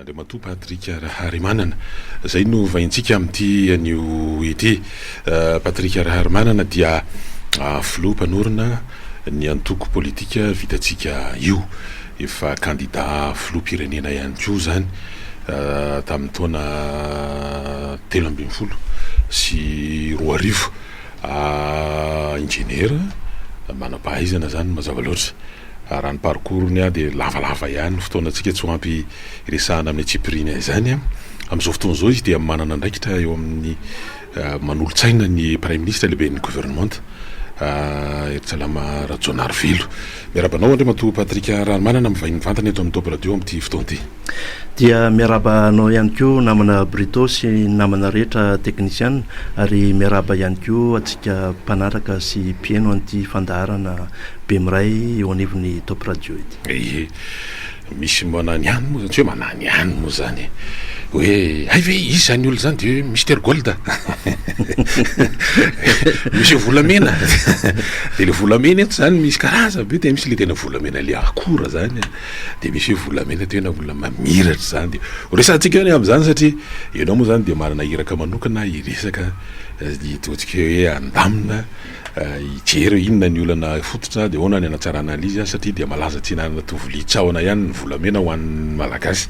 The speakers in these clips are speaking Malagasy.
Andriamatoa Patrick Raharimanana, izay no vahintsika amin'ity anio ity. Patrick Raharimanana dia filoha mpanorina ny antoko politika Vitatsika io. Efa kandida filoham-pirenena ihany koa izany tamin'ny taona 2013. Injeniera, manam-pahaizana izany mazava loatra. Raha ny parcours-ny dia lavalava ihany, ny fotoanantsika tsy ho ampy hiresahana amin'ny antsipiriany an'izany. Amin'izao fotoana izao izy dia manana andraikitra eo amin'ny manolotsaina ny Praiminisitra lehiben'ny governemanta, Herintsalama Rajaonarivelo. Miarahaba anao Andriamatoa Patrick Raharimanana mivahiny mivantana eto amin'ny Top Radio amin'ity fotoana ity. Dia miarahaba anao ihany koa namana Brito sy ny namana rehetra teknisiana ary miarahaba ihany koa antsika mpanaraka sy mpihaino an'ity fandaharana Bemiray eo anivon'ny Top Radio ity. Ie, misy manany ihany moa zany, tsy hoe manany ihany moa zany e, hoe hay ve izy zany olona zany de hoe Mister Gold Monsieur volamena, de le volamena eto zany misy karazany be, de misy le tena volamena le akora zany an, de misy hoe volamena tena olona mamiratra zany, de ho resahantsika eo ny amin'izany satria ianao moa zany de manana iraka manokana hiresaka ny ataontsika hoe handamina Hijery hoe inona ny olana fototra dia ahoana ny hanatsarana an'ilay izy satria dia malaza tsy hinanana toa vilia tsahona ihany ny volamena ho an'ny Malagasy.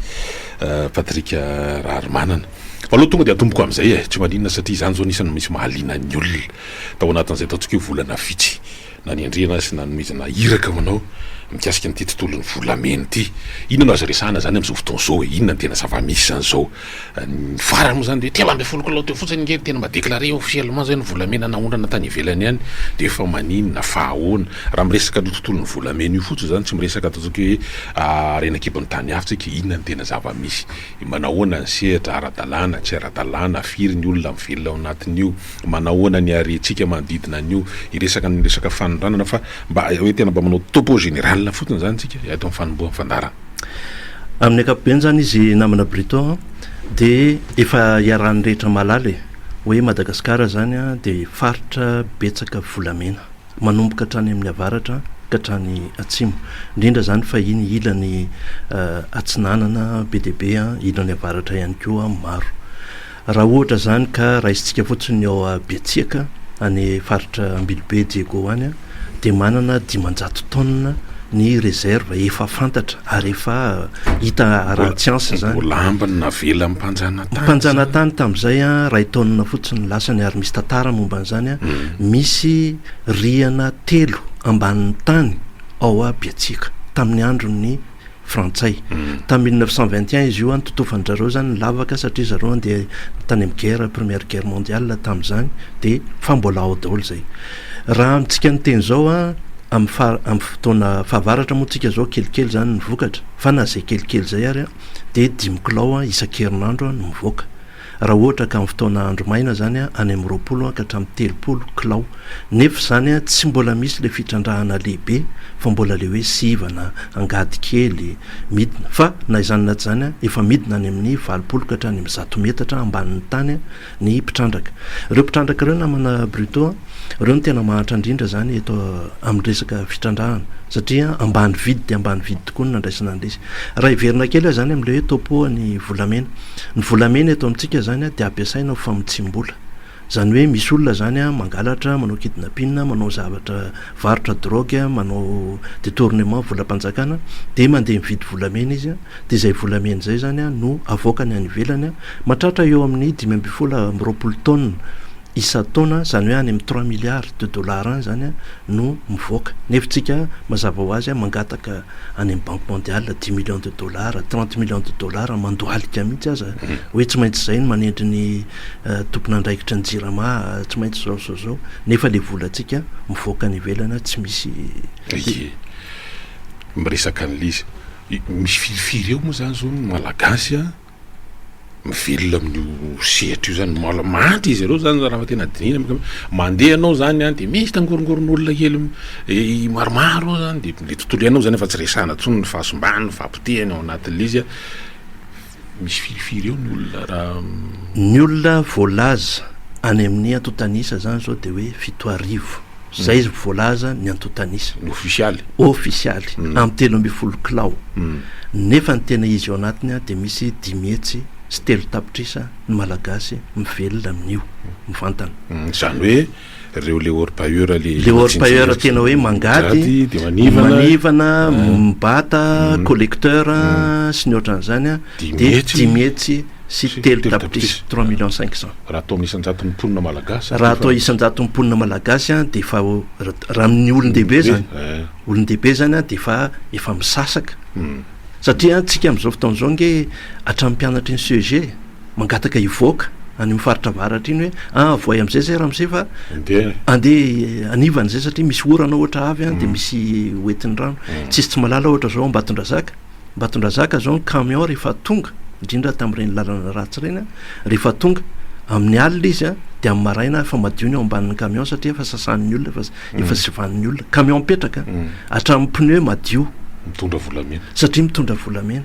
Patrick Raharimanana. Fa aleo tonga dia atomboko amin'izay e! Tsy maninona satria izany izao anisan'ny misy mahaliana ny olona. Tao anatin'izay ataontsika hoe volana vitsy nanendrena sy nanomezana iraka ho anao mikasika an'ity tontolon'ny volamena ity. Inona no azo resahana izany amin'izao fotoana izao e? Inona no tena zava-misy izany izao? Ny farany moa zany de 13 kilao teo fotsiny nge tena mba déclaré officiellement zay ny volamena naondrana tany ivelany any de efa maninona fa ahoana? Raha miresaka an'io tontolon'ny volamena io fotsiny zany tsy miresaka ataontsika hoe harena an-kibon'ny tany hafa tsika, inona no tena zava-misy? Manahoana ny sehatra, ara-dalàna, tsy ara-dalàna, firy ny olona mivelona ao anatin'io, manahoana ny harentsika manodidina an'io, hiresaka ny resaka fanondranana fa mba hoe tena mba manao topo général fotsiny zany tsika eto amin'ny fanombohan'ny fandaharana. Amin'ny ankapobeny izany izy namana Brito an, dia efa iarahan'ny rehetra mahalala e, hoe Madagasikara izany an dia faritra betsaka volamena, manomboka hatrany amin'ny avaratra ka hatrany atsimo, indrindra izany fa iny ilany atsinanana be dia be an, ilany avaratra ihany koa maro. Raha ohatra izany ka raisintsika fotsiny ny ao Betsiaka, any faritra Ambilobe Diego any, dia manana 500 tonnes ny réserve efa fantatra ary efa hita ara-tsiansa izany. Mbola ambiny navelan'ny mpanjanatany. Mpanjanatany tamin'izay iray tonne fotsiny lasany ary misy tantara momba an'izany. Misy rihana telo ambanin'ny tany ao Betsiaka tamin'ny andron'ny frantsay. Tamin'ny 1921 izy io nototofan-dry zareo izany ny lavaka satria zareo andeha tany amin'ny guerre, première guerre mondiale tamin'izany dia fa mbola ao daholo izay. Raha amintsika miteny izao amin'ny faha- amin'ny fotoana fahavaratra moa tsika izao kelikely izany ny vokatra fa na izay kelikely izay ary dia dimy kilao isan-kerinandro no mivoaka. Raha ohatra ka amin'ny fotoana andro maina izany any amin'ny 20 ka hatramin'ny 30 kilao. Nefa izany tsy mbola misy ilay fitrandrahana lehibe fa mbola ilay hoe sivana, angady kely, midina. Fa na izany na tsy izany efa midina any amin'ny 80 ka hatrany amin'ny 100 metatra ambanin'ny tany ny mpitrandraka. Ireo mpitrandraka ireo namana Bruto, ireo no tena mahantra indrindra izany eto amin'ny resaka fitrandrahana satria ambany vidy dia ambany vidy tokoa ny nandraisana an'ilay izy. Raha hiverina kely aho izany amin'ilay hoe topo ny volamena. Ny volamena eto amintsika izany dia ampiasaina ho famotsiam-bola. Izany hoe misy olona izany mangalatra, manao kidnapping, manao zavatra, varotra drogue, manao detournement volam-panjakana, dia mandeha mividy volamena izy, dia izay volamena izay izany no avoakany any ivelany, mahatratra eo amin'ny 25 amby 20 taonina isan-taona, izany hoe any amin'ny trois milliards de dollars any izany no mivoaka. Nefa isika mazava ho azy mangataka any amin'ny banque mondiale dix millions de dollars, 30 millions de dollars, mandohalika mihitsy aza hoe tsy maintsy izay no manendry ny tompon'andraikitry ny jirama, tsy maintsy izao izao izao, nefa ilay volantsika mivoaka any ivelany tsy misy. Ie, miresaka an'ilay izy, misy firifiry eo moa izany izao ny Malagasy an? mivelona amin'io sehatra io zany, mbola mahantra izy ireo zany raha tena dinihina, mandeha ianao zany an de misy tangorongoron'olona kely maromaro ao zany de le tontolo iainana zany efa tsy resahana intsony ny fahasimbany, ny fahapotehany ao anatin'le izy an, misy firifiry eo ny olona raha. Ny olona voalaza any amin'ny antontan'isa zany zao de hoe 7000. Zay izy voalaza ny antontan'isa. Ny ofisialy. Ofisialy, amin'ny 13 kilao. Nefa ny tena izy ao anatiny dia misy 305 tapitrisa ny Malagasy mivelona amin'io mivantana. Izany hoe reo le orpailleur le. Le orpailleur tena hoe mangady, de manivana. Manivana, mibata, collecteur sy ny ohatran'izany a, de 305 tapitrisa, 3 millions 500. Raha atao amin'ny isan-jaton'ny mponina malagasy. Raha atao isan-jaton'ny mponina malagasy a, de efa raha amin'ny olon-dehibe zany, olon-dehibe zany a, de efa misasaka satria tsika am'izao fotoana zao nge hatramin'ny mpianatry ny CEG mangataka hivoaka any amin'ny faritra avaratra iny hoe ah, voay am'izay zay raha am'izay fa andeha anivana zay satria misy orana ohatra avy a, de misy hoentin'ny rano. Tsisy tsy malala ohatra zao Ambatondrazaka. Ambatondrazaka zao, ny camion rehefa tonga, indrindra tamin'ireny lalana ratsy reny a, rehefa tonga amin'ny alina izy a, de amin'ny maraina efa madio ny ao ambanin'ny camion satria efa sasan'ny olona, efa sivanin'ny olona. Camion mipetraka, hatramin'ny pneu madio. Mitondra volamena. Satria mitondra volamena.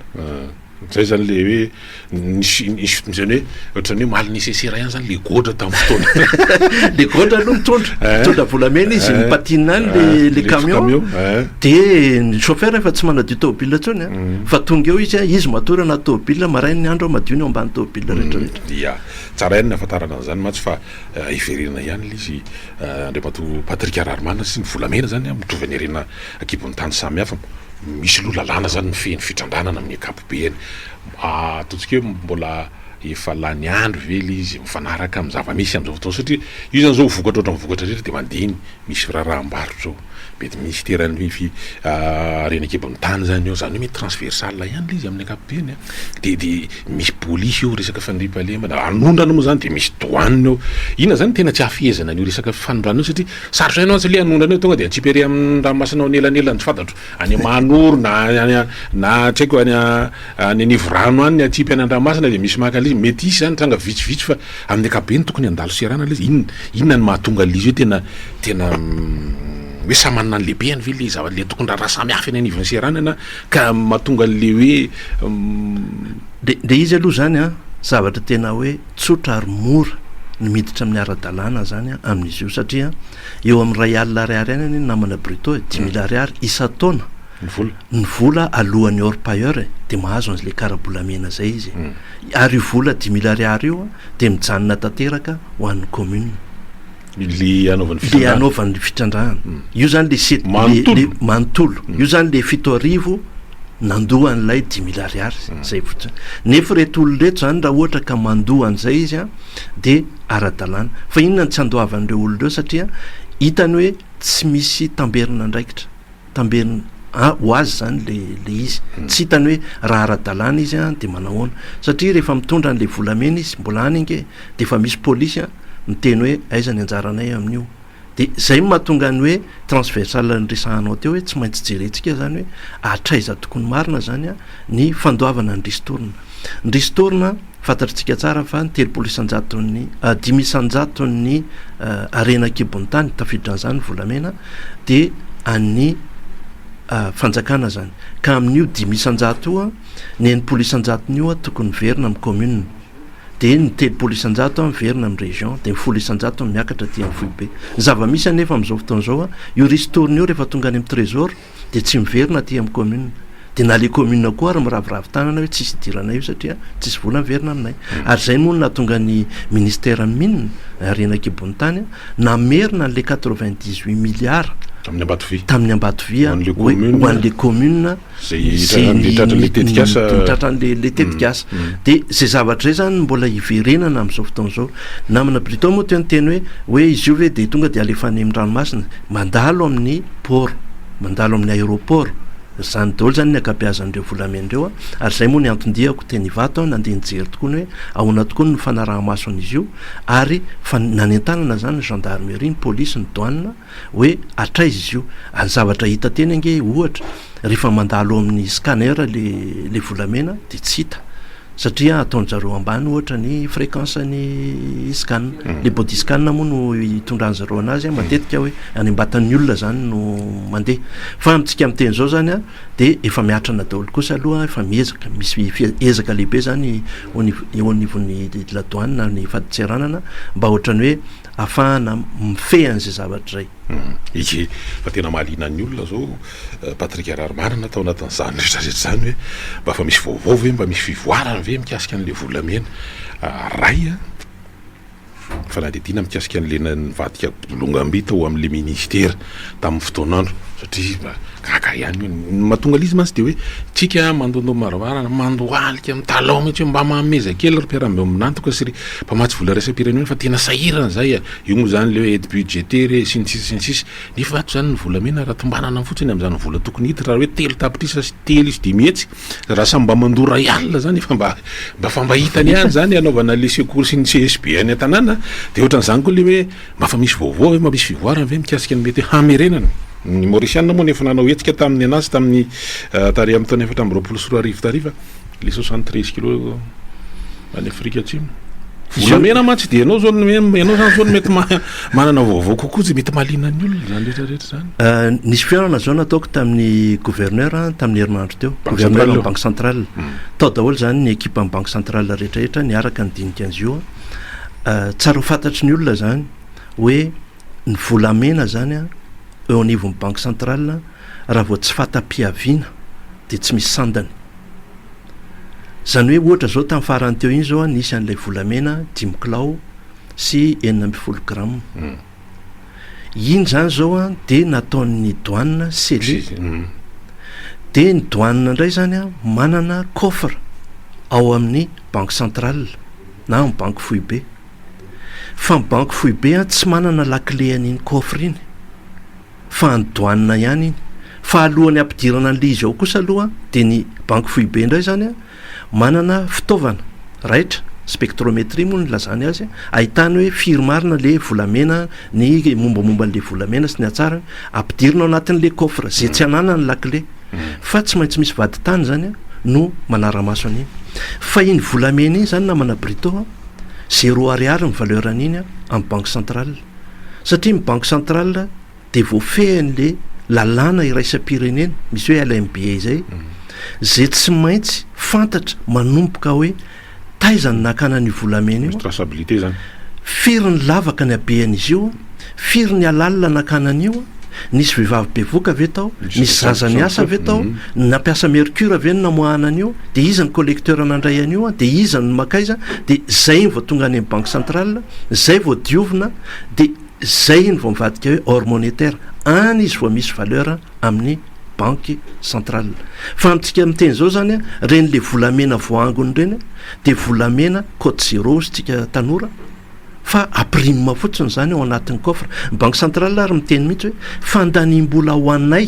Zay zany le hoe nisy zany hoe ohatrany hoe mal nécessaire ihany zany le godra tamin'ny fotoana. Le godra aloha mitondra volamena izy, mipatina any le camion, de ny chauffeur efa tsy manadio tômobile intsony a, fa tonga eo izy a, izy matory anaty tômobile, maraina ny andro madio ny ao ambany tômobile rehetrarehetra. Ia, tsara ihany ny ahafantarana an'izany mantsy fa iverenana ihany le izy, Andriamatoa Patrick Raharimanana, sy ny volamena zany a, mitovy any arena ankibon'ny tany samy hafa. Misy aloha lalàna zany mifehy ny fitrandrahana amin'ny ankapobeny. Ataontsika hoe mbola efa lany andro ve le izy mifanaraka amin'ny zava-misy amin'izao fotoana, satria io zany zao vokatra ohatran'ny vokatra rehetra de mandeha iny, misy raharaham-barotra ao, mety ministeran'ny harena an-kibon'ny tany zany eo, zany hoe mety transversal ihany le izy amin'ny ankapobeny a, de misy polisy eo, resaka fandriampahalemana, anondrana moa zany, de misy douane eo. Inona zany tena tsy hahafehezana an'io resaka fanondrana io, satria sarotra ihany mantsy le anondrana io, tonga de atsipy ery amin'ny ranomasina ao anelanelany, tsy fantatro, any Mahanoro na any na tsy haiko any anivo rano any, atsipy any an-dranomasina, de misy maka le izy. Mety hisy zany tranga vitsivitsy, fa amin'ny ankapobeny tokony handalo serana le izy. Inona no mahatonga le izy hoe tena hoe samy manana ny lehibeny ve le zava le tokony raharaha samy hafa eny anivon'ny seranana ka mahatonga an'le hoe? De izy aloha zany a, zavatra tena hoe tsotra ary mora ny miditra amin'ny ara-dalàna zany a amin'izy io, satria eo amin'ny 100 000 ariary any ny namana bruto e, 10 000 ariary isan-taona. Ny vola. Ny vola alohan'ny orpailleur e, de mahazo an'le kara-bolamena zay izy, ary io vola 10 000 ariary io a, de mijanona tanteraka ho an'ny commune. Le anaovan'ny le fitrandrahana. Anaovan'ny fitrandrahana io zany le set Manontolo. Le manontolo io zany, le 7 arivo nandoa an'ilay 10 000 ariary zay fotsiny. Nefa reto olona reto zany, raha ohatra ka mandoa an'izay izy a, de ara-dalàna. Fa inona ny tsy andoavan'ireo olona ireo? Satria hitany hoe tsy misy tamberina andraikitra, tamberina ho azy zany le izy. Tsy hitany hoe raha ara-dalàna izy a, de manahoana, satria rehefa mitondra an'le volamena izy mbola any ange, de efa misy polisy a miteny hoe aiza ny anjaranay amin'io. De zay no mahatonga ny hoe transversal ny resahanao teo, hoe tsy maintsy jerentsika zany hoe hatraiza tokony marina zany a ny fandoavana ny ristourne. Ny ristourne, fantatritsika tsara fa ny 30 isan-jaton'ny, 5 isan-jaton'ny harena an-kibon'ny tany, tafiditra an'izany ny volamena, de an'ny fanjakana zany. Ka amin'io 5 isan-jato io a, ny 60 isan-jatony io a tokony miverina amin'ny commune, de ny 30 isan-jato a miverina amin'ny région, de ny 10 isan-jato miakatra aty amin'ny foibe. Ny zava-misy anefa amin'izao fotoana izao a, io ristourne io rehefa tonga any amin'ny trésor, de tsy miverina aty amin'ny commune. De na le commune koa ary miraviravy tanana hoe tsisy idirana io satria tsisy vola miverina aminay. Ary zay moa no nahatonga ny ministère mines, harena an-kibon'ny tany, namerina an'le 98 milliards tamin'ny Ambatovy. Tamin'ny Ambatovy. Ho an'le hoe commune. Ho an'le commune. Zay tratran'le tetikasa. Tratran'le tetikasa. De zay zavatra zay zany mbola iverenana amin'izao fotoana izao. Namana Brito moa teo niteny hoe izy io ve de tonga de alefa any amin'ny ranomasina? Mandalo amin'ny port, mandalo amin'ny aéroport zany daholo zany ny ankabeazan'ireo volamena ireo a. Ary zay moa ny anton-diako teny Ivato a, nandeha nijery tokoa ny hoe ahoana tokoa ny fanaraha-maso an'izy io, ary fa nanentanana zany ny gendarmerie, ny polisy, ny douane, hoe hatraiza izy io. Ary ny zavatra hita teny ange, ohatra rehefa mandalo amin'ny scanner le volamena, de tsy hita satria ataon-jareo ambany ohatra ny fréquence ny scan. Le body scan moa no hitondran'zareo anazy a, matetika hoe any ambatan'ny olona zany no mandeha. Fa amintsika miteny zao zany a, de efa miatrana daholo kosa aloha, efa miezaka, misy ezaka lehibe zany eo anivon'ny la douane na ny fadintseranana mba ohatrany hoe ahafahana mifehy an'izay zavatra zay. Ike, fa tena mahaliana ny olona zao Patrick Raharimanana tao anatin'izany rehetra rehetra izany hoe mba efa misy vaovao ve, mba misy fivoarana ve mikasika an'ilay volamena ray a? Fanadihadiana mikasika an'ilay nivadika bolongam-by tao amin'ilay ministera tamin'ny fotoan'andro satria mba gaga ihany hoe ny mahatonga an'izy mantsy dia hoe tsika mandoandoa maravarana mandohalika mitalaho mihitsy hoe mba mahameza kely ry mpiara-miombon'antoka sy ry mpamatsy vola iraisam-pirenena fa tena sahirana izay a! Io moa izany ilay hoe aide budgétaire e sy ny sisa sy ny sisa nefa ato izany ny volamena raha tombanana fotsiny amin'izany vola tokony hiditra raha hoe 3 tapitrisa sy 3 500 Raha samy mba mandoa iray alina zany efa mba mba fa mba hitany ihany zany hanaovana le sekoly sy ny CSB any an-tanàna de ohatran'izany koa le hoe mba fa misy vaovao ve mba misy fivoarana ve mikasika ny mety hoe hamerenana ny Maurisiana moa nefa nanao hetsika tamin'ny anazy tamin'ny tary amin'ny taona 2024 tary fa le 73 kilo any Afrika Atsimo. Volamena mantsy dia ianao zao no ianao zany zao no mety manana vaovao kokoa zay mety mahaliana ny olona zany rehetra rehetra zany. Nisy fihaonana zao nataoko tamin'ny gouverneur tamin'ny herinandro teo, gouverneur ny banque centrale. Tao daholo zany ny ekipa ny banque centrale rehetra rehetra niaraka nidinika an'izy io. Tsara ho fantatry ny olona zany hoe ny volamena zany eo anivon'ny banque centrale raha vao tsy fanta-piaviana dia tsy misy sandany. Izany hoe ohatra izao tamin'ny farany teo iny izao nisy an'ilay volamena dimy kilao sy 16 grama. Iny izany izao an dia nataon'ny douane scellé. Dia ny douane indray izany an manana coffre ao amin'ny banque centrale na amin'ny banky foibe. Fa ny banky foibe an tsy manana lakile an'iny coffre iny. Fa any douane ihany iny. Fa alohan'ny hampidirana an'ilay izy ao kosa aloha dia ny banky foibe indray izany manana fitaovana raitra, spectrométrie moa no ilazany azy, ahitany hoe firy marina ilay volamena, ny mombamomba an'ilay volamena sy ny hatsarany, ampidirina ao anatin'ilay coffre izay tsy ananany lakile. Fa tsy maintsy misy vadintany izany no manara-maso an'iny. Fa iny volamena iny izany namana Brito a, zéro ariary ny valeur an'iny amin'ny banque centrale. Satria ny banque centrale dia voafehin'le lalàna iraisam-pirenena, misy hoe LMBA izay, izay tsy maintsy fantatra manomboka hoe taiza no nakana an'io volamena io, Misy traçabilité zany. firy ny lavaka ny habean'izy io, firy ny halalina nakana an'io, nisy vehivavy bevoka ve tao, Nisy nisy zaza niasa ve tao, nampiasa mercure ve no namoahana an'io, dia iza ny collecteur nandray an'io, dia iza no makaiza, dia izay vao tonga any amin'ny banque centrale, izay vao diovina, dia Zay iny vao mivadika hoe or monétaire, any izy vao misy valeur amin'ny banque centrale. Fa amintsika miteny zao zany a, reny le volamena voaangony reny de volamena cote zéro hozy tsika tanora fa à prime fotsiny zany ao anatin'ny coffre. Ny banque centrale ary miteny mihitsy hoe fandaniam-bola ho anay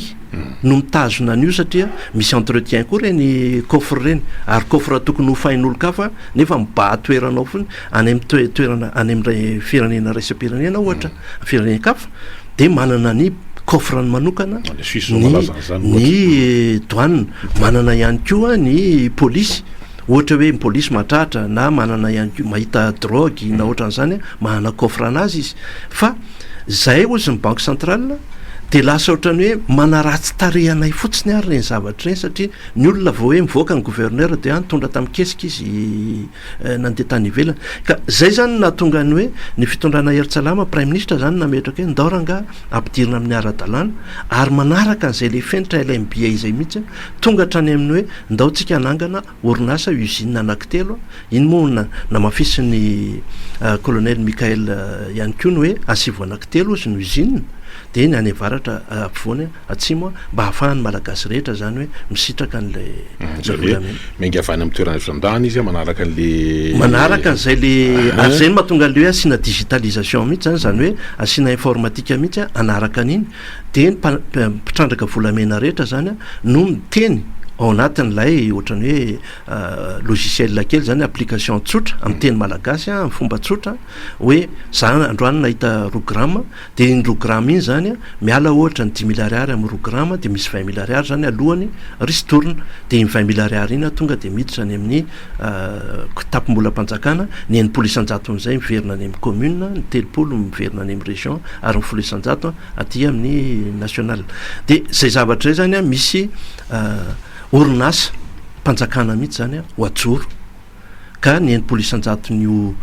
no mitazona an'io satria misy entretien koa reny coffre reny ary coffre tokony hofain'olon-kafa nefa mibahan-toerana ao fotsiny. Any amin'ny toe- toerana any amin'ny firenena iraisam-pirenena ohatra, firenen-kafa dia manana ny coffre-ny manokana Any Suisse zao ny malaza an'izany ohatra. ny douane, manana ihany koa ny polisy, ohatra hoe ny polisy mahatratra na manana ihany koa mahita drogue na ohatran'izany, manana coffre anazy izy. Fa zahay hozy ny banque centrale dia lasa ohatran'ny hoe manaratsy tarehy anay fotsiny ary ireny zavatra ireny satria ny olona vao hoe mivoaka ny gouverneur dia ah nitondra tamin'ny kesika izy nandeha tany ivelany. Ka zay zany no nahatonga ny hoe ny fitondrana Herintsalama, praiminisitra zany nametraka hoe ndao rangaha ampidirina amin'ny ara-dalàna ary manaraka an'izay le fenitra LMBA izay mihitsy, tonga hatrany amin'ny hoe ndao tsika hanangana orinasa usine anankitelo, iny moa namafisin'ny colonel Mickaël ihany koa ny hoe asivo anankitelo ozy ny usine dia ny any avaratra afovoany atsimo mba hahafahan'ny Malagasy rehetra zany hoe misitraka an'ilay Izany hoe volamena. miainga avy any amin'ny toerana fitrandrahana izy manaraka an'le Manaraka an'izay le ary zay no mahatonga an'le hoe asiana digitalisation mihitsy zany, zany hoe asiana informatique mihitsy hanaraka an'iny dia ny mpa- mpitrandraka volamena rehetra zany no miteny ao anatin'ilay ohatran'ny hoe logiciel kely zany, application tsotra amin'ny teny malagasy amin'ny fomba tsotra hoe za androany nahita 2 grama Dia iny 2 grama iny izany an, miala ohatra ny 5000 ariary amin'ny 2 grama dia misy 20000 ariary izany alohany ristourne. Dia iny 20000 ariary iny an tonga dia miditra any amin'ny kitapom-bolam-panjakana, ny 60 isan-jaton'izay miverina any amin'ny commune, ny 30 miverina any amin'ny région ary ny 10 isan-jato aty amin'ny national. Dia izay zavatra izay izany an misy orinasa mpanjakana mihitsy izany an ho ajoro. Ka ny 60 isan-jaton'io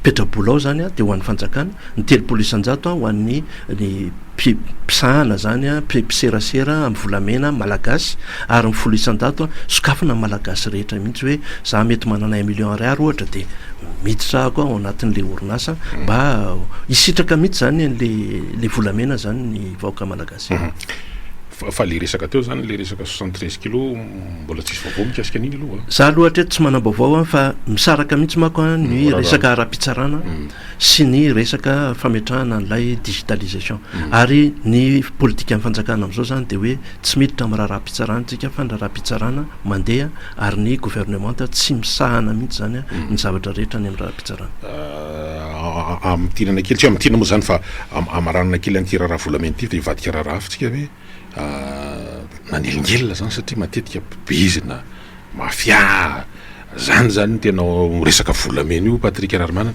petrabola ao zany dia ho an'ny fanjakana, ny 30 isan-jato ho an'ny ny mpisahana zany, mpiserasera amin'ny volamena malagasy, ary ny 10 isan-jato sokafina amin'ny malagasy rehetra mihitsy hoe za mety manana un million ariary ohatra dia miditra aho koa ao anatin'le orinasa mba hisitraka mihitsy zany an'le le volamena zany ny vahoaka malagasy. Fa le resaka teo zany le resaka 73 kilos mbola tsisy vaovao mikasika an'iny aloha a. Za aloha hatreto tsy manam-baovao an fa misaraka mihitsy manko an ny resaka ara-pitsarana sy ny resaka fametrahana an'ilay digitalisation. Ary ny politikan'ny fanjakana amin'izao zany dia hoe tsy miditra amin'ny raharaham-pitsarana tsika fa ny raharaham-pitsarana mandeha ary ny governemanta tsy misahana mihitsy zany ny zavatra rehetra any amin'ny raharaham-pitsarana. Amintinana kely, tsy hoe amintinana moa zany fa amaranana kely an'ity raharaha volamena ity dia hivadika raharaha hafa tsika hoe nanelingelina zany satria matetika mpibizina, mafia, zany zany no tena resaka volamena io Patrick Raharimanana,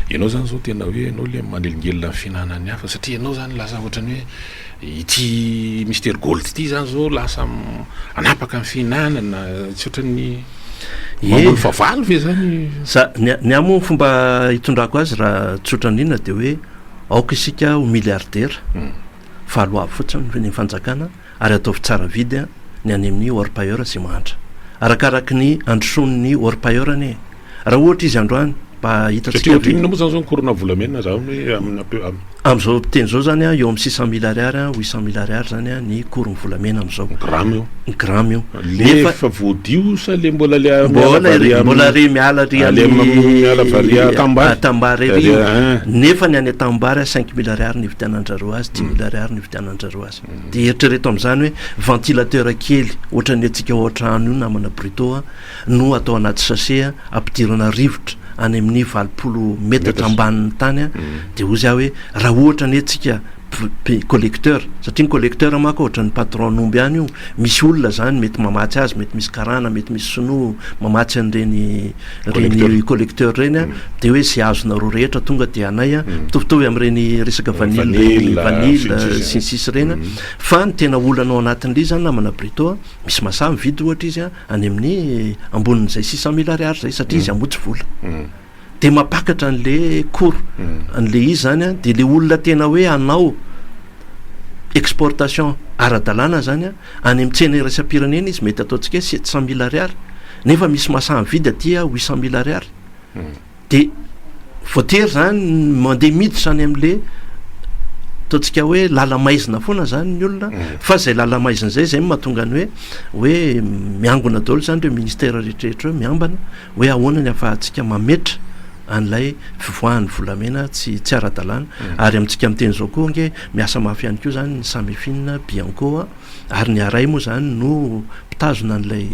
ianao zany zao tena hoe ianao le manelingelina ny fihinanan'ny hafa satria ianao zany lasa ohatran'ny hoe ity Mister Gold ity zany zao lasa hanapaka ny fihinanana tsy ohatran'ny mamboly fahavalo ve zany? Za, ny ny ahy moa ny fomba hitondrako azy raha tsotra indrindra dia hoe aoka isika ho milliardaire fa aloavy fotsiny ny fanjakana ary ataovy tsara vidy ny any amin'ny orpailleur izay mahantra. Arakaraky ny androsoan'ny orpailleur anie e. Raha ohatra izy androany mba hitantsika Satria ohatrinona moa zany zao ny cours-na volamena za hoe amina peu am. Amin'izao teny izao zany eo amin'ny 600 mille ariary huit cent mille ariary zany ny cours-n'ny volamena amin'izao. Ny gramme io. Ny gramme io. Le Nefa efa voadio sa le mbola le miala mbola varia ery mbola re miala ry le miala varia amin'ny atambary. Atambary ery io. Nefa ny any atambary 5000 ariary ny ividianan-dRareo azy, 5000 ariary ny ividianan-dRareo azy. Dia eritrereto amin'izany hoe ventilateur kely ohatran'ny antsika ao an-trano io namana Bruto a, no atao anaty sachet ampidirana rivotra any amin'ny 80 metatra ambanin'ny tany dia hozy aho hoe raha ohatra anie tsika collecteur satria ny collecteur manko ohatran'ny patron n'omby ihany io misy olona zany mety mamatsy azy mety misy karana mety misy sinoa mamatsy an'ireny reny collecteur reny a dia hoe zay azonareo rehetra tonga dia anay a mitovitovy amin'ireny resaka vanille reny vanille sy ny sisa ireny fa ny tena olana ao anatin'ilay izy zany namana Brito a misy masaha mividy ohatra izy a any amin'ny ambonin'izay 600 mille ariary zay satria izy hamotsy vola de mampakatra an'le cours an'le izy zany a de le olona tena hoe hanao exportation ara-dalàna zany a any amin'ny tsena iraisam-pirenena izy mety ataontsika hoe 700 mille ariary nefa misy masaha mividy aty a 800 mille ariary De voatery zany mandeha miditra any am'le ataontsika hoe lala-maizina foana zany ny olona fa zay lala-maizina zay zay no mahatonga ny hoe hoe miangona daholo zany reo ministera rehetrarehetra reo miambana hoe ahoana ny ahafahantsika mametra an'ilay fivoahan'ny volamena tsy tsy ara-dalàna ary amintsika miteny zao koa ange miasa mafy ihany koa zany ny Samifin, Bianco ary ny Aray moa zany no mpitazona an'ilay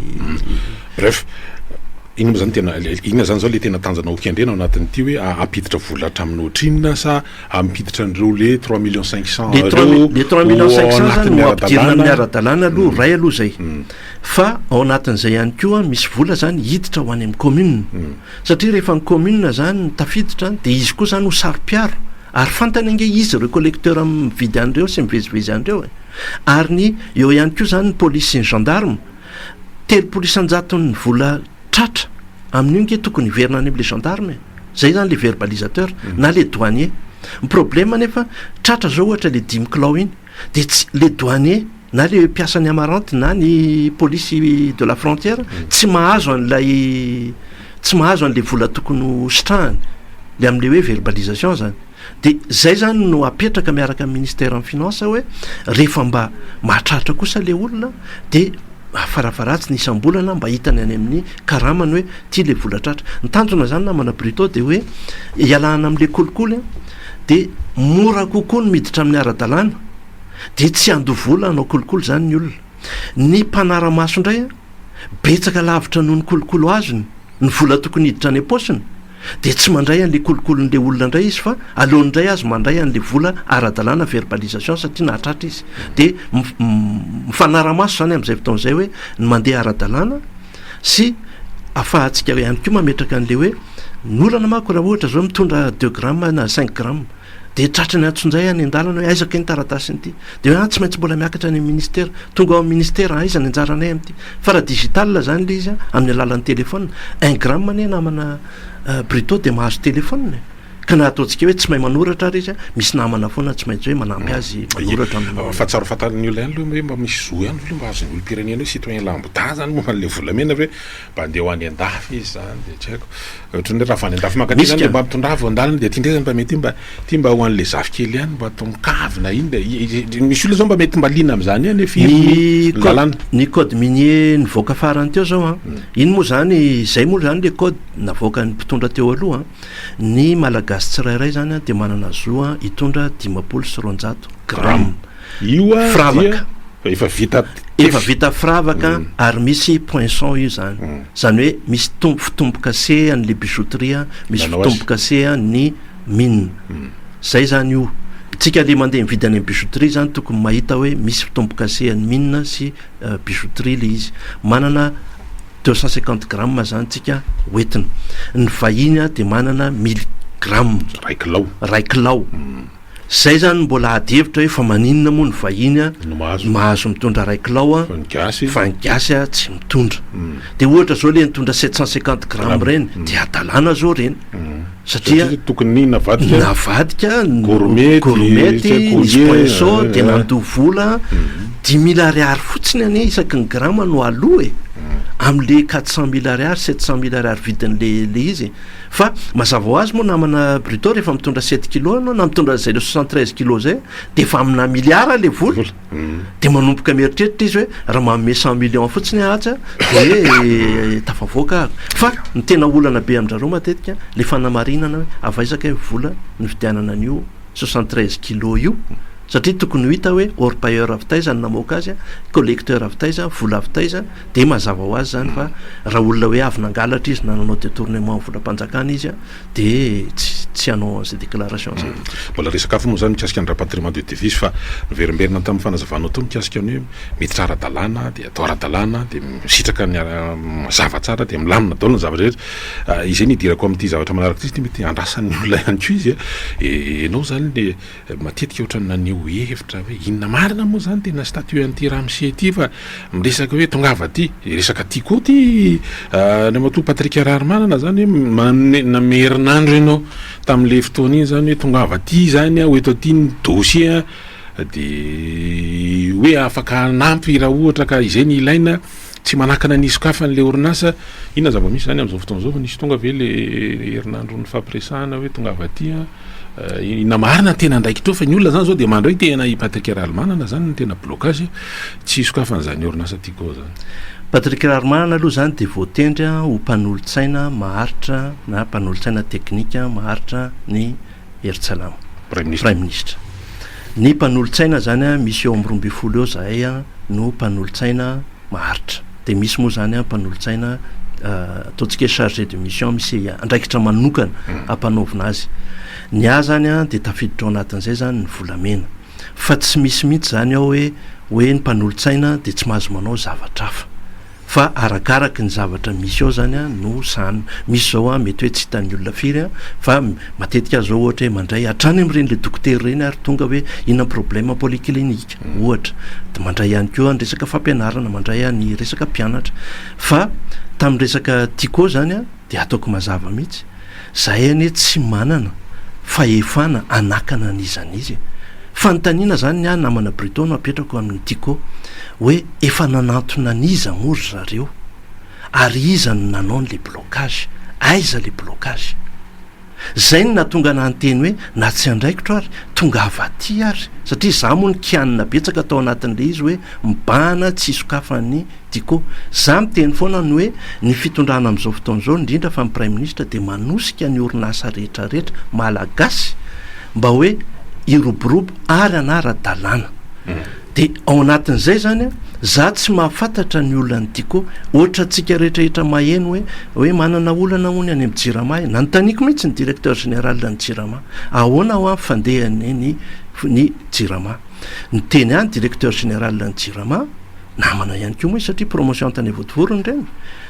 Bref, inona moa zany tena, inona zany zao le tena tanjona ho kendrena ao anatin'ity hoe hampiditra vola hatramin'ny ohatrinona sa hampiditra an'ireo le trois millions cinq cents Le trois ireo le trois millions ho cinq ao cents zany anatin'ny no ampidirina amin'ny ara-dalàna? ara-dalàna aloha, ray aloha zay. Fa ao anatin'izay ihany koa misy vola zany hiditra ho any amin'ny commune. Satria rehefa ny commune zany no tafiditra dia izy koa zany ho saro-piaro ary fantany ange izy ireo collecteur mividy an'ireo sy mivezivezy an'ireo e. Ary ny eo ihany koa zany ny polisy sy ny gendarme, 30 isan-jaton'ny vola tratra amin'io nge tokony hiverina any amin'le gendarme e. Zay zany le verbalisateur na le douanier. Ny problème anefa tratra zao ohatra le dimy kilao iny de tsy le douanier na le mpiasan'ny Amarante na ny police de la frontière tsy mahazo an'ilay tsy mahazo an'le vola tokony ho sitrahany le amin'le hoe verbalisation zany. De zay zany no apetraka miaraka amin'ny ministère ny finance hoe rehefa mba mahatratra kosa le olona de farafaharatsiny isam-bolana mba hitany any amin'ny karamany hoe ty le vola tratra. Ny tanjona zany namana Bruto de hoe ialana amin'le kolikoly de mora kokoa ny miditra amin'ny ara-dalàna de tsy handoa vola hanao kolikoly zany ny olona. Ny mpanara-maso indray betsaka lavitra noho ny kolikoly azony ny vola tokony hiditra any am-paosiny dia tsy mandray an'le kolikolin'le olona indray izy fa aleony indray azy mandray an'le vola ara-dalàna verbalisation satria nahatratra izy dia mifanara-maso zany amin'izay fotoana izay hoe ny mandeha ara-dalàna sy afahantsika ihany koa mametraka an'le hoe ny olana manko raha ohatra zao mitondra 2 grammes na 5 grammes. De tratry ny antsonjay any an-dalana hoe aiza kay ny taratasin'ity? De hoe ah tsy maintsy mbola miakatra any amin'ny ministera. Tonga ao amin'ny ministera, aiza ny anjaranay amin'ity? Fa raha digital zany le izy an, amin'ny alalan'ny téléphone, un gramme anie namana Bruto de mahazo téléphone e. Ka na ataontsika hoe tsy mahay manoratra ary izy an, misy namana foana tsy maintsy hoe manampy azy manoratra amin'ny. Fa tsara ho fantarin'ny olona ihany aloha hoe mba misy zo ihany ve aloha mba azon'ny olom-pirenena hoe citoyen lambda zany momba an'ilay volamena ve mba andeha ho any an-dafy izy zany de tsy haiko. Ohatran'ny hoe raha vao any an-dafy mankaty zany de mba mitondrà vao an-dalana de aty indray zany mba mety mba ty mba ho an'le zafikely ihany mba atao mikavina iny de misy olona zao mba mety mba liana amin'izany ihany hoe firy ny code ny code minier nivoaka farany teo zao an, iny moa zany izay moa zany le code navoakan'ny mpitondra teo aloha an. Ny Malagasy tsirairay zany dia manana zo hitondra 250 grammes Io dia firavaka. efa vita Efa vita firavaka ary misy poinçon io zany. Zany hoe misy tom- fitombokase an'le bijouterie, misy Nanao azy. fitombokase ny mine. Zay zany io. Tsika le mandeha mividy any amin'ny bijouterie zany tokony mahita hoe misy fitombokase an'ny mine sy bijouterie le izy. Manana 250 grammes zany tsika hoentina. Ny vahiny dia manana 1000 grammes. Ray kilao. Ray kilao. Zay zany mbola ady hevitra hoe fa maninona moa ny vahiny No mahazo. mahazo mitondra ray kilao Fa ny gasy. fa ny gasy tsy mitondra. Dia ohatra zao le nitondra 750 grammes reny dia hadalana zao reny. Satria Satria tokony navadika. Navadika Gourmet, gourmet, tsy haiko nisy collier, poinçon dia nandoa vola 5000 ariary fotsiny anie isaky ny grama no aloa e. Amin'le 400 000 ariary, 700 000 ariary vidin'le le izy e. Fa mazava ho azy moa namana Bruto rehefa mitondra sept kilos ianao na mitondra an'izay le 73 kilos zay dia efa amina milliard le vola. Dia manomboka mieritreritra izy hoe raha manome cent millions fotsiny aho atsy dia tafavoaka aho. Fa ny tena olana be amin-dRareo matetika le fanamarinana hoe avy aiza kay vola nividianana an'io 73 kilos io satria tokony ho hita hoe orpailleur avy taiza no namoaka azy, collecteur avy taiza, vola avy taiza, dia mazava ho azy izany fa raha olona hoe avy nangalatra izy na nanao détournement volam-panjakana izy dia tsy tsy hanao an'izay déclaration izay mihitsy. Mbola resaka hafa moa izany mikasika ny rapatriement de devise fa miverimberina tamin'ny fanazavanao teo mikasika ny hoe miditra ara-dalàna dia atao ara-dalàna dia misitraka ny mazava tsara dia milamina daholo ny zavatra rehetra. Izay no idirako amin'ity zavatra manaraka ity satria mety andrasan'ny olona ihany koa izy. Ianao izany le Matetika ohatran'ny naneho hevitra hoe inona marina moa izany tena statut an'ity ramose ity fa miresaka hoe tongava aty, resaka aty koa ity Andriamatoa Patrick Raharimanana izany hoe manome nanome herinandro ianao tamin'ilay fotoana iny izany hoe tongava aty izany aho eto aty ny dossier dia hoe afaka hanampy raha ohatra ka izay ny ilaina tsy manakana ny hisokafan'ilay orinasa. Inona zava-misy izany amin'izao fotoana izao fa nisy tonga ve ilay herinandro nifampiresahana hoe tongava aty an? Inona marina ny tena andraikitra eo fa ny olona zany zao dia mandray tena i Patrick Raharimanana zany no tena blocage tsy hisokafan'izany orinasa Tiko zany. Patrick Raharimanana aloha zany dia voatendry ho mpanolotsaina maharitra na mpanolotsaina teknika maharitra ny Hery-Tsalama Praiminisitra. Ny mpanolotsaina zany misy eo amin'ny 12 eo zahay no mpanolotsaina maharitra. Dia misy moa izany mpanolotsaina ataontsika hoe chargé de mission misy andraikitra manokana ampanaovina azy. Ny ahy izany dia tafiditra ao anatin'izay izany ny volamena. Fa tsy misy mihitsy izany ao hoe hoe ny mpanolotsaina dia tsy mahazo manao zavatra hafa. Fa arakaraky ny zavatra misy ao izany no sahanina. Misy izao mety hoe tsy hitan'ny olona firy fa matetika aho izao ohatra hoe mandray hatrany amin'ireny le dokotera ireny ary tonga hoe inona ny problème polyclinique. ohatra, dia mandray ihany koa ny resaka fampianarana, mandray ny resaka mpianatra. Fa tamin'ny resaka Tiko izany dia ataoko mazava mihitsy, izahay anie tsy manana fahefana hanakana an'iza n'iza e. Fanontaniana izany ny ahy namana Bruto no apetrako amin'ny Tiko, hoe efa nanantona an'iza moa ry zareo? Ary iza no nanao an'ilay blocage? Aiza ilay blocage? Zay no nahatonga anah niteny hoe na tsy andraikitro ary tongava aty ary satria za moa nikianina betsaka tao anatin'le izy hoe mibahana tsy sokafan'ny Tiko. Za miteny foana ny hoe ny fitondrana amin'izao fotoana izao indrindra fa ny praiminisitra dia manosika ny orinasa rehetra rehetra malagasy mba hoe hiroborobo ary hanara-dalàna. Dia ao anatin'izay izany an, za tsy mahafantatra ny olan'ny Tiko, ohatra antsika rehetrarehetra maheno hoe hoe manana olana hono any amin'ny Jirama e, nanontaniako mihitsy ny directeur général ny Jirama, ahoana hoa ny fandehany ny ny Jirama? Niteny ahy ny directeur général ny Jirama, namana ihany koa moa izy satria promotion tany Vontovorona ireny,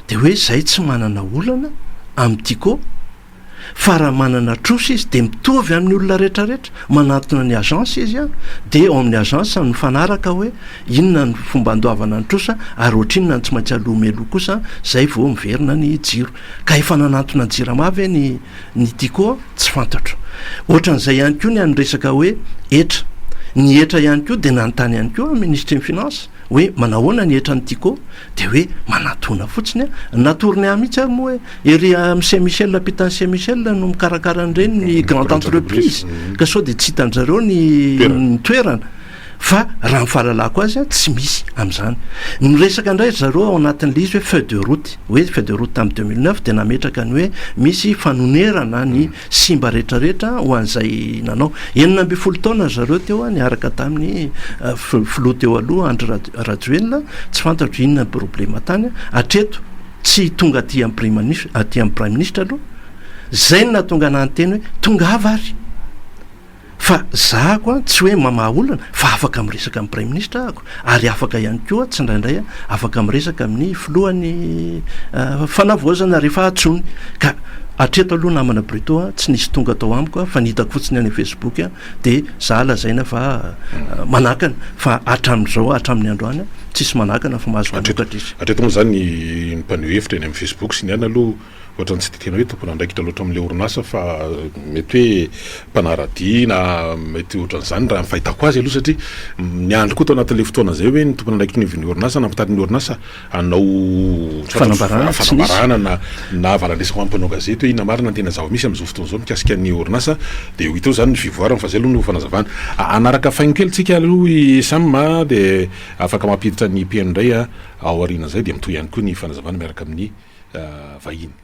dia hoe zay tsy manana olana amin'ny Tiko. Fa raha manana trosa izy dia mitovy amin'ny olona rehetra rehetra, manantona ny agence izy an, dia ao amin'ny agence no mifanaraka hoe inona ny fomba andoavana ny trosa ary ohatrinona no tsy maintsy aloa mialoha kosa zay vao miverina ny jiro. Ka efa nanantona ny jirama ve ny ny Tiko? Tsy fantatro. Ohatran'izay ihany koa ny an'ny resaka hoe hetra. Ny hetra ihany koa dia nanontany ihany koa aho minisitry ny finance hoe manahoana ny hetran'ny Tiko? Dia hoe manatona fotsiny an. Natorony ahy mihitsy ary moa hoe Ery amin'ny Saint Michel ampitan'ny Saint Michel no mikarakara an'ireny ny grande entreprise ka sao dia tsy hitan-dry zareo ny ny toerana fa raha ny fahalalako azy tsy misy amin'izany. Niresaka indray ry zareo ao anatin'ilay izy hoe feuille de route, hoe feuille de route tamin'ny 2009 dia nametraka ny hoe misy fanonerana ny simba rehetrarehetra ho an'izay nanao. 16 taona ry zareo teo niaraka tamin'ny filoha teo aloha Andry Rajoelina, tsy fantatro inona ny problema tany hatreto. Tsy tonga aty amin'ny prime aty amin'ny praiminisitra aloha, zay no nahatonga anah niteny hoe tongava ary fa zahako an tsy hoe mamaha olana fa afaka miresaka amin'ny praiminisitra ahako ary afaka ihany koa tsindraindray aho afaka miresaka amin'ny filohan'ny fanavaozana rehefa antsoiny ka hatreto aloha namana Bruto an tsy nisy tonga tao amiko an fa ny hitako fotsiny any Facebook an dia za lazaina fa manakana fa hatramin'izao hatramin'ny androany an Tsisy manakana fa mahazo manokatra izy. Hatreto moa izany ny mpaneho hevitra eny amin'ny Facebook sy ny anona aloha ohatran'ny tsy dia tena hoe tompon'andraikitra loatra amin'ilay orinasa fa mety hoe mpanara-dia na mety ohatran'izany raha ny fahitako azy aloha satria niandry koa tao anatin'ilay fotoana izay hoe ny tompon'andraikitry ny ivon'ny orinasa na mpitariky ny orinasa hanao Fanambarana, tsy nisy. fanambarana na na valan-dresaka ho an'ny mpanao gazety hoe inona marina ny tena zava-misy amin'izao fotoana izao mikasika ny orinasa dia ho hita eo izany ny fivoarany fa izay aloha no fanazavana. Hanaraka faingo kely tsika aloha i Sam a, dia afaka mampiditra ny PM indray ao aorianan'izay dia mitohy ihany koa ny fanazavana miaraka amin'ny vahiny.